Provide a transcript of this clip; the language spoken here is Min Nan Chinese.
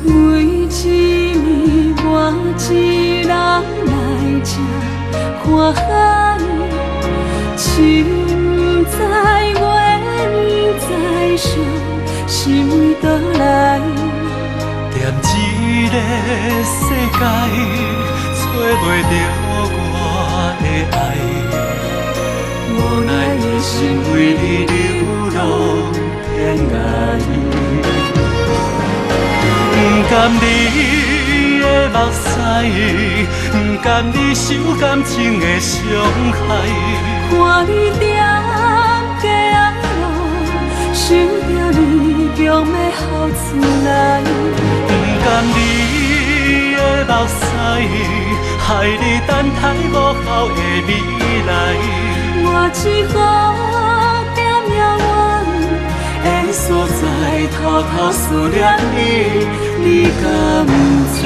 每一暝我一人來這看海，心知緣知惜是為倒來。踮這个世界，揣袂著我的愛，無奈的心為你流浪天涯。不甘你的目屎，不甘你受感情的傷害。看你踮街仔路，想著你強欲哭出來。不甘你的目屎，害你等待無效的未來。我只好踮遙遠的所在，偷偷思念你，你敢知？